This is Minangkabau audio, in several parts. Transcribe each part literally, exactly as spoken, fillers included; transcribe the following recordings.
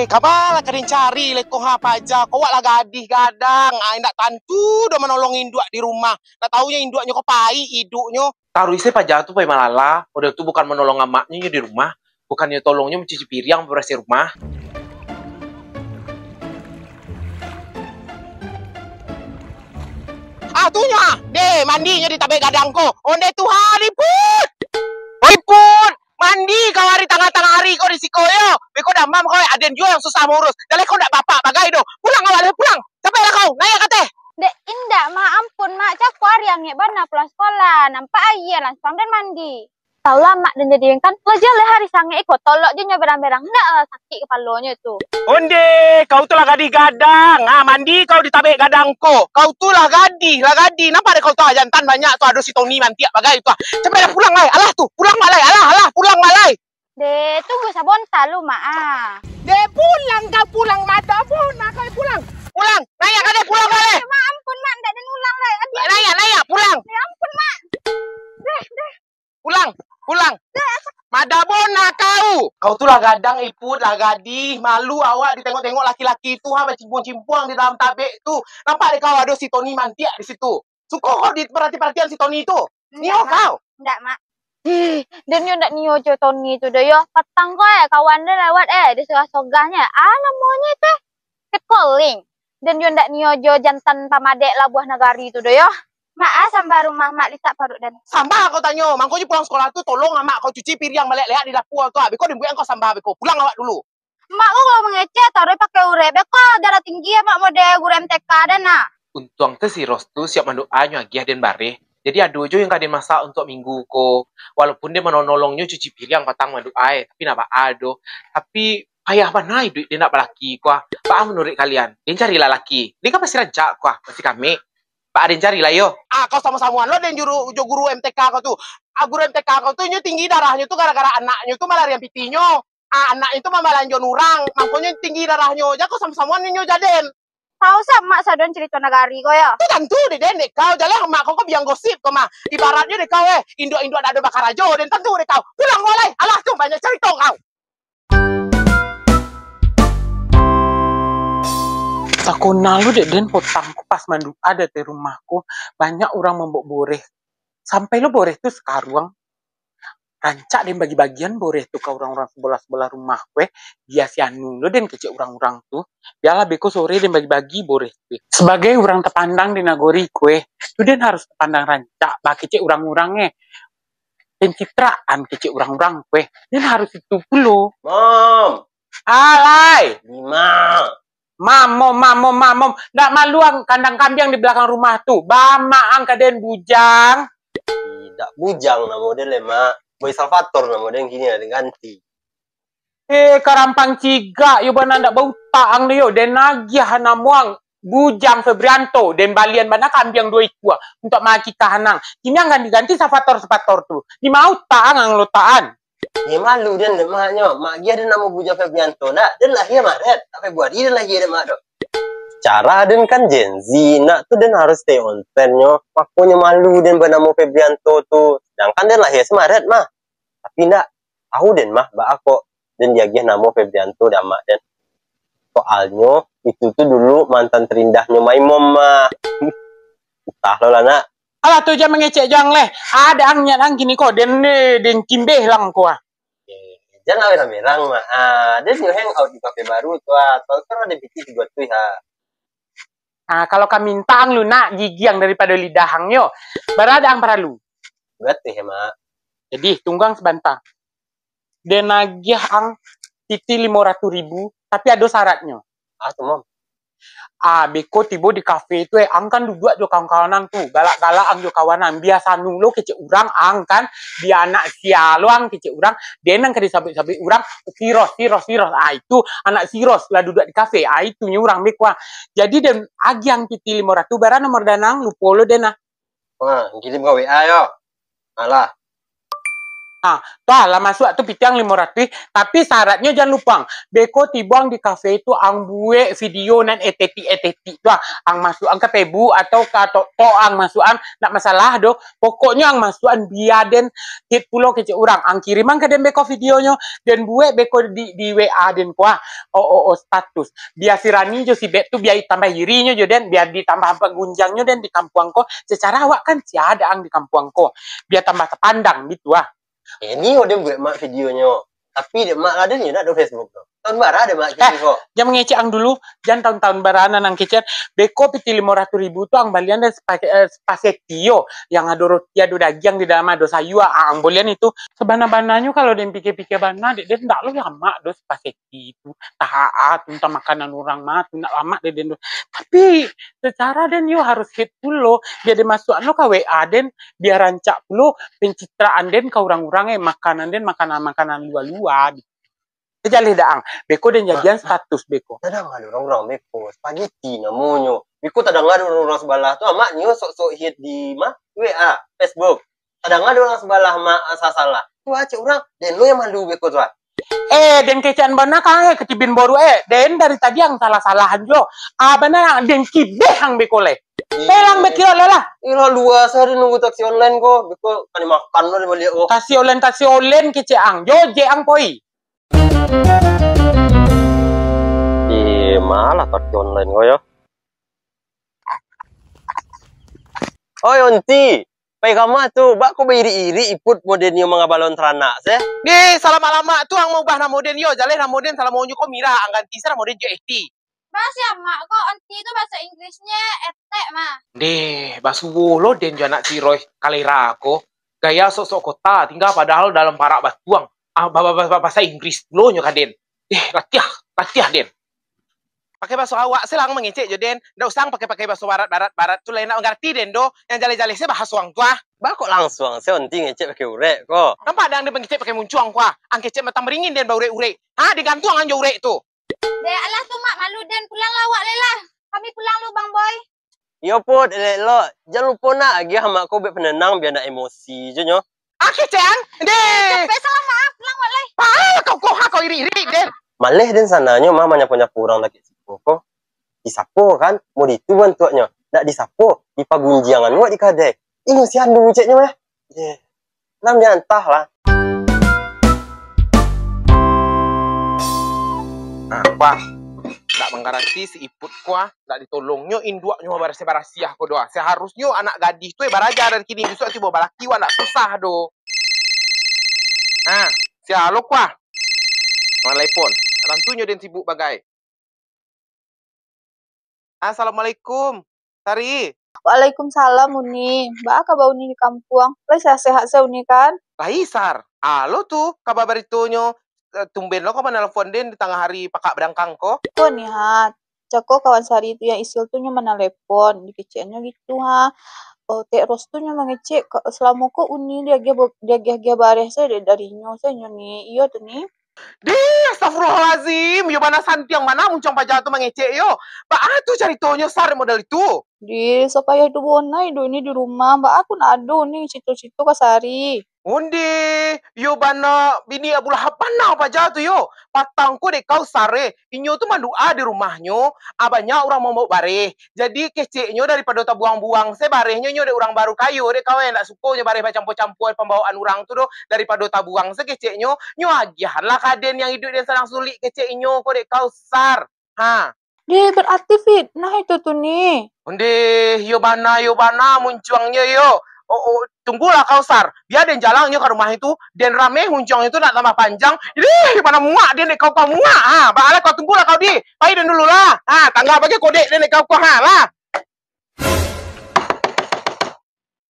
Kama lah ka den cari lai ko ha, paja ko, awak lah gadih gadang, ah, indak tantu doh manolong induak di rumah. Ndak taunyo induaknyo ko paik iduknyo. Taruih se paja tu pai malala, model tu bukan manolong amaknyo inyo di rumah, bukannyo tolongnyo mancuci piriang, mambarasiah rumah. Ah, tu nyo ah, deh, mandinyo di tabek gadang ko. Ondeh Tuhan, Iput! Oi, Put! Mandi kau ari tangah-tangah ari ko di siko yo. Beko damam kau, aden juo yang susah maurus. Jaleh kau ndak bapak bagai doh. Pulang awak lai, pulang. Capeklah kau, naiak ka ateh. Dek, indak, Mak. Ampun, Mak. Cako ari angek bana pulang sekolah. Nampak aia, langsuang den mandi. Tau lah, Mak, den jadi kan. Lah jaleh ari sangek iko, tolok je nyo berang-berang. Indak lah sakik kepalonyo tu. Ondeh, kau tu lah gadih gadang. Ah, mandi kau di tabek gadang ko. Kau tu lah gadih, lah gadih. Nampak dek kau tu, ah, jantan banyak tu, ado si Toni mantiak bagai tu, ah. Capeklah pulang lai. Alah tu, pulang mak lai. Alah, alah, pulang mak lai. Deh, tunggu sabonta lu, Mak, ah. Deh, pulang kau, pulang, mada bona kau, pulang. Pulang, naiak ka deh, pulang mak lai. Mak, ampun, Mak, ndak den ulang lai. Aduh. Naiak, naiak, pulang. Deh, ampun, Mak. Deh, deh. Pulang, pulang. Mada bona kau. Kau tu lah gadang, Iput, lah gadih, malu awak ditengok-tengok laki-laki tu, ha, bacimpuang-cimpuang di dalam tabek tu. Nampak dek kau ado si Toni mantiak di situ. Suko kau diparati-paratian si Toni tu. Nio kau. Indak, Mak. Ih, den yo ndak nio jo Toni tu doh yo. Patang ko, eh, kawan den lewat, eh, disogah-sogahnyo. Ah, namonyo tu, eh, catcalling. Den yo ndak nio jo jantan pamadek labuah nagari tu doh yo. Mak, ah, sambah rumah Mak litak paruik den. Sambah kau tanyo, mangkonyo pulang sekolah tu tolong amak kau cuci piriang malek-lek di dapua tu, ah. Beko den buek kau sambah beko. Pulang awak dulu. Mak ko kalau mangecek, taruih pakai urek. Beko darah tinggi amak model guru M T K den, nak. Untuang tu si Ros tu siap mandoa nyo agiah den bareh. Jadi ado jo yang ka den masak untuak minggu ko. Walaupun den manolongnyo cuci piriang patang mandoa, eh, tapi ndak baa doh. Tapi payah bana iduik den ndak balaki ko ah. Baa manuruik kalian? Den carilah laki. Den kan masih rancak ko ah, masih kamek. Baa den carilah yo. Ah, kau samo-samoan lo den juru, jo guru M T K kau tu. Ah, guru M T K kau tu nyo tinggi darahnyo tu gara-gara anaknyo tu malarian pitinyo. Ah, anaknyo tu mambalanjoan urang, mangkonyo tinggi darahnyo. Jan kau samo-samoan nyo jo den. Tau sa Mak sadon carito nagari ko yo. Tu tantu dek den, dek kau. Jaleh amak kau ko biang gosip ko mah. Ibaratnyo dek kau, eh, induak-induak dak ado bakarajo, den tantu dek kau. Pulang kau lai. Alah tu banyak carito kau. Takona lu dek den potang ko pas mandoa di ateh rumah ko, banyak urang mambaok boreh. Sampai lo boreh tu sakaruang. Rancak den bagi-bagian boreh tu ka urang-urang sabalah-sabalah rumah ko, eh. Bia si anu lo den kecek urang-urang tu. Bialah beko sore den bagi-bagi boreh tu. Sabagai urang tapandang di nagori ko, eh, tu den harus tapandang rancak, bah, kecek urang-urang, eh. Pencitraan kecek urang-urang ko, eh. Den harus itu pulo. Mom. Alai. Lima. Mamom, mamom, mamom. Ndak malu ang kandang kambiang di balakang rumah tu. Baa mak ang ka den bujang. Ih, dak bujang namo den lai, Mak. Boy Salvator namo den kini lah, den ganti. Eh, karampang cigak, yo bana ndak bautak ang deh yo. Den agiah namo ang Bujang Febrianto. Den balian bana kambiang duo ikua untuak maakikah anang. Kini ang ganti-ganti Salvator-Salvator tu. Di ma utak ang, ang lotakan? Yo malu den dek maknyo. Mak agiah den namo Bujang Febrianto, ndak? Den lahia Maret, ndak Februari den lahia dek mak tu. Cara den kan Gen Z, nak tu den harus stay on trend nyo. Makonyo malu den banamo Febrianto tu. Sedangkan den lahia se Maret mah. Tapi ndak, tahu den mah baa kok den diagiah namo Febrianto dek amak den. Soalnyo itu tu dulu mantan terindahnyo Maimom mah. Entah lo lah nak. Alah tu jan mangecek jo ang leh. Ado ang niat ang kini ko, den, den kimbeh lang ko ah. Eh, jan lah berang-berang mah. Ah, den nyo hang out di kafe baru tu ah. Transfer lah den pitih tigo ratuih ha. Ah, kalau ka minta ang lunak gigi ang daripado lidah ang yo. Bara ang paralu? Duo ratuih, Mak. Jadi, tunggu ang sabanta. Den agiah ang titih limo ratuih ribu, tapi ado saratnyo. Ah, tu, Mom. Ah, beko tibo di kafe tu, eh, ang kan duduak jo kawan-kawan ang tu, galak-galak ang jo kawan ang, bia si anu lo kecek urang ang kan, bia anak sia lo ang kecek urang, den ang ka disabuik-sabuik urang, si Ros, si Ros, si Ros, ah, itu anak si Ros lah duduak di kafe, ah, itunyo urang beko ah. Jadi den agiah ang titih limo ratuih, bara nomor dana ang, lupo lo den ah. Wah, kirim ka W A yo. Alah. Ha, tu lah masuak tu pitih ang limo ratuih, tapi syaratnyo jan lupo ang. Beko tibo ang di kafe tu ang buek video nan estetik-estetik tu ah. Ang masuak ang ka Facebook atau ka TikTok ang masuak ang, ndak masalah doh. Pokoknyo ang masuak ang bia den hit pulo kecek urang. Ang kirim ang ka den beko videonyo, den buek beko di, di W A den ko ah. Oh, oh, oh, status. Bia si Rani jo si Beb tu bia tambah irinyo jo den, bia ditambah bagunjangnyo den di kampuang ko. Secara awak kan tiada ang di kampuang ko. Bia tambah tapandang gitu ah. Eh, ni den buek mak videonyo. Tapi dek mak lah den ndak ado Facebook tu. Tahun bara dek mak Eh, kirim ko. Jan mangecek ang dulu, jan tahun-tahun bara nan ang kecek. Beko pitih limo ratuih ribu tu ang balian dari spaghetti yo. Yang ado roti, ado dagiang di dalam, ado sayua. Ah, ang balian itu. Sabana-bananyo kalau den pikir-pikir bana, dek den ndak lo lamak doh spaghetti itu. Tahaa tu, entah makanan urang ma tu, ndak lamak dek den doh. Tapi secara den yo harus hit pulo. Bia den masuak no ka W A den, bia rancak pulo pencitraan den ka urang-urang, eh, makanan den, makanan-makanan lua-lua. Jaleh dak ang? Beko den jadian status beko. Tadanga dek urang-urang beko, spaghetti namonyo. Beko tadanga dek urang-urang sabalah tu, amak nio sok-sok hit di ma? W A, Facebook. Tadanga dek urang sabalah mak salah-salah. Tu ah, cek urang, den lo yang malu beko tu ah. Eh, den kecekan bana kang, eh, ketibin boru, eh. Den dari tadi ang salah-salahan jo. Ah, bana ang den kibeh ang beko leh. Pelang bekiro leh lah. Ih, lah luas hari nunggu taksi online ko. Beko kan makan lo di baliak ko. Taksi online, taksi online kecek ang. Jojek ang poi. Ih, malah taksi online ko yo. Oi, Onti. Pai kama tu, bako bairik-irik iput model nio mangabalon taranak se? Deh, salamak-lamak tu ang maubah namo den yo. Jaleh namo den salamonyo ko Mira, ang ganti se namo den jo Esti. Bahaso amak ko, Onti tu bahaso Inggrisnyo etek mah. Deh, basuo lo den jo anak Ciroy, kalera ko. Gaya sok-sok kota, tingga padahal dalam parak batuang. Ah, ba-, ba-, ba-, ba-, bahasa Inggris pulo nyo ka den. Deh, latiah, latiah den. Pakai bahaso awak se lah ang mangecek jo den. Ndak usah ang pakai-pakai bahaso barat-barat, barat tu lah indak mangarati den doh. Yang jaleh-jaleh se bahaso ang tu ah. Bako langsuang se Onti ngecek pakai urek ko. Nampak dang den mangecek pakai muncuang ko ah. Ang kecek matang baringin den baurek-urek. Ha, digantuang ang jo urek tu. Deh, alah tu mak, malu den, pulanglah awak lai lah. Kami pulang lu, Bang Boy. Iyo, Put, elok-elok. Jan lupo nak agiah amak ko buek penenang, bia ndak emosi jo nyo. Ah, kecek ang? Deh. Capek, salah maaf, pulang awak lai. Ah, kau, kau, ha, kau irik-irik, deh. Maleh den sananyo mah manyapo-nyapo urang dakek siko ko. Disapo kan, mau ditu bantuaknyo. Ndak disapo, dipagunjiangan awak di kadai. Inyo si Andu ceknyo eh. Deh. Nan diantah lah. Nah, kuah. Ndak mangarati si Iput kuah, ndak ditolongnyo induaknyo barasiah-barasiah ko doh. Seharusnyo anak gadih tu eh baraja dari kini, bisuak tibo balaki wak ndak susah doh. Nah, sia lo kuah? Manelepon. Tantunyo den sibuk bagai. Assalamualaikum, Sari. Waalaikumsalam, Uni. Baa kaba Uni di kampuang? Lai sehat-sehat se Uni, kan? Lai, Sar. Alo tu, kaba baritonyo, eh, tumben lo kau manelepon den di tangah hari pakak badangkang ko. Ko ni, ha. Cako kawan Sari tu yang Isil tu nyo manelepon, dikeceknyo gitu, ha. Oh, Tek Ros tu nyo mangecek, ka-, salamo ko Uni diagiah ba-, diagiah-agiah bareh se dek darinyo se nyo ni. Iyo tu ni. Dih, astagfirullahalazim. Yo bana santiang bana muncuang paja tu mangecek yo. Baa tu caritonyo, Sar, model itu? Dih, sapayah tu bonai do ni di rumah. Baa aku nak ado ni cito-cito ka Sari. Onde, yo bana bini Abu Lahab bana paja tu yo. Patang ko dek kau, Sar, eh. Inyo tu mandoa di rumahnyo, ah, banyak urang mambaok bareh. Jadi, keceknyo daripado tabuang-buang se barehnyo, nyo dek urang baru kayo, dek kawan, ndak suko nyo bareh bacampua-campua pambawaan urang tu doh, daripado tabuang se keceknyo, nyo agiahanlah ka den yang iduik den sadang sulik kecek inyo ko dek kau, Sar. Ha. Deh, berarti fitnah itu tu ni. Ondeh, iyo bana, iyo bana, muncuangnyo iyo. Oh, oh, tunggulah kau, Sar. Bia den jalangnyo ka rumah itu, den rameh muncuangnyo tu nak tambah panjang. Ih, iyo bana muak den dek kau, kau muak. Ha, baalah kau, tunggulah kau di. Pai den dulu lah. Ha, tangga bagi kodek den dek kau, kau ha lah.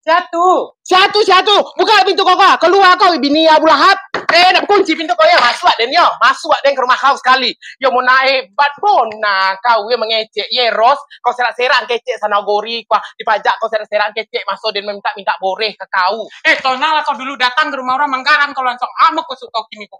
Sia tu? Sia tu, sia tu? Buka pintu kau, kau. Kalua kau, bini Abu Lahab. Eh, nak kunci pintu kau yo. Masuak den yo. Masuak den ka rumah kau sakali. Yo, mona hebat bona kau yo mangecek. Ye, Ros, kau serak-serak kecek sanagori kau. Dipajak kau serak-serak kecek maso den mamintak-mintak boreh ka kau. Eh, tonanglah kau dulu datang ka rumah urang manggarang kau langsung. Amok kau suk kau kini kau.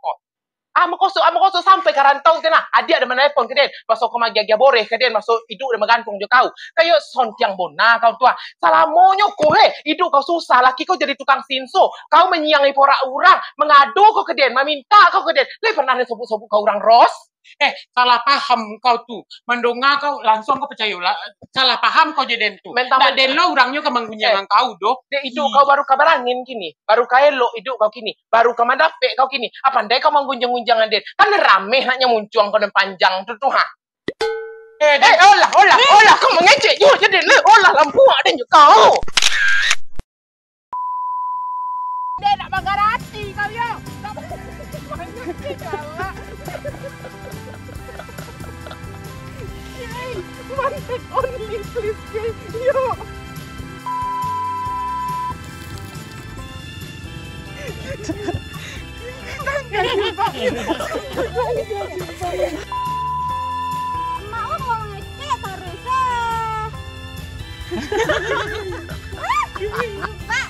Ah, mangko sok, ah, mangko sok sampai ka rantau tu nah. Adiak dah manalepon ka den, maso kau maagiah-agiah boreh ka den, maso iduik dah magantuang jo kau. Kayo sontiang bona kau tu ah. Salamonyo ko, heh, iduik kau susah, laki kau jadi tukang sinso, kau manyiangi porak urang, mangado kau ka den, maminta kau ka den. Lai parnah den sobok-sobok ka urang, Ros? Eh, salah paham kau tu. Mandonga kau, langsuang kau pacayo lah. Salah paham kau jo den tu. Mentang Ndak den lo urangnyo ka manggunjiang Eh, kau doh. Dek iduik Hmm. kau baru ka barangin kini, baru ka elok iduik kau kini, baru ka mandapek kau kini. Ah, pandai kau manggunjiang-gunjiang den. Kan rameh naknyo muncuang kau nan panjang tu, tu, ha. Eh, Eh, olah, olah, olah, kau mangecek juo jo den, eh. Olah, lampuak den jo kau. Dek, nak bagarati kau, yo. Nak bagarati, galak. Yeay, one take only, please, please, yo. Emak lo mau ngecek terus, eh. Pak.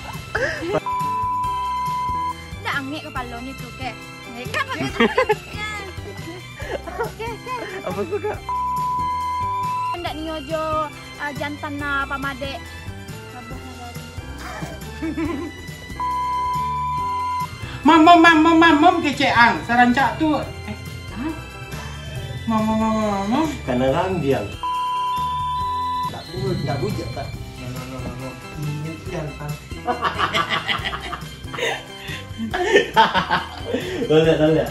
Ndak angek kapalonyo tu, kek. Angek kan pakai tu, kek. Kek, kek. Apa tu, Kak? Ndak nio jo, ah, jantan na pamadek. Labuah Nagari. Mamam, mamam, mamam, kecek ang, sarancak tu. Eh, ha? Mamam, mamam, mamam. Kana rambiang. Tak bu-, tak bujak, tak? No, no, no, no, no. Ingat kan, tak? Tolak, tolak.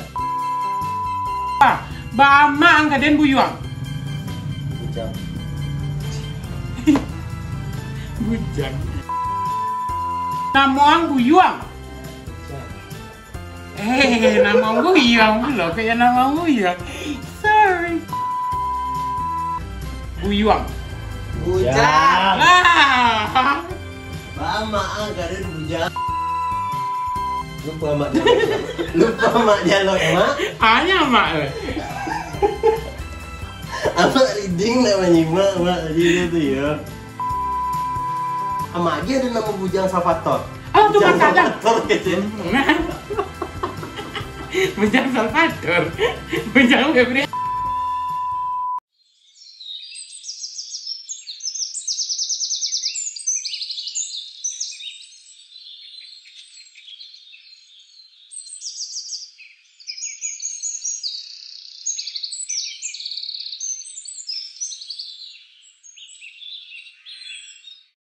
Ah, baamak ang ka den buyuang. Bujang. Bujang. Namo ang buyuang. Eh, namo buyuang pulo, kayak namo buyuang. Sorry. Buyuang. Bujang. Ah. Baamak ang ka den bujang. Lupa amak dialog. Lupa amak dialog, Mak. Hanya amak tu. Amak reading nak manyimak, Mak, tadi tu, yo. Amak lagi ado namo bujang Salvator. Oh, tu Bujang Bang Kadang. Salvator kecil. Bujang Salvator. Bujang Febri.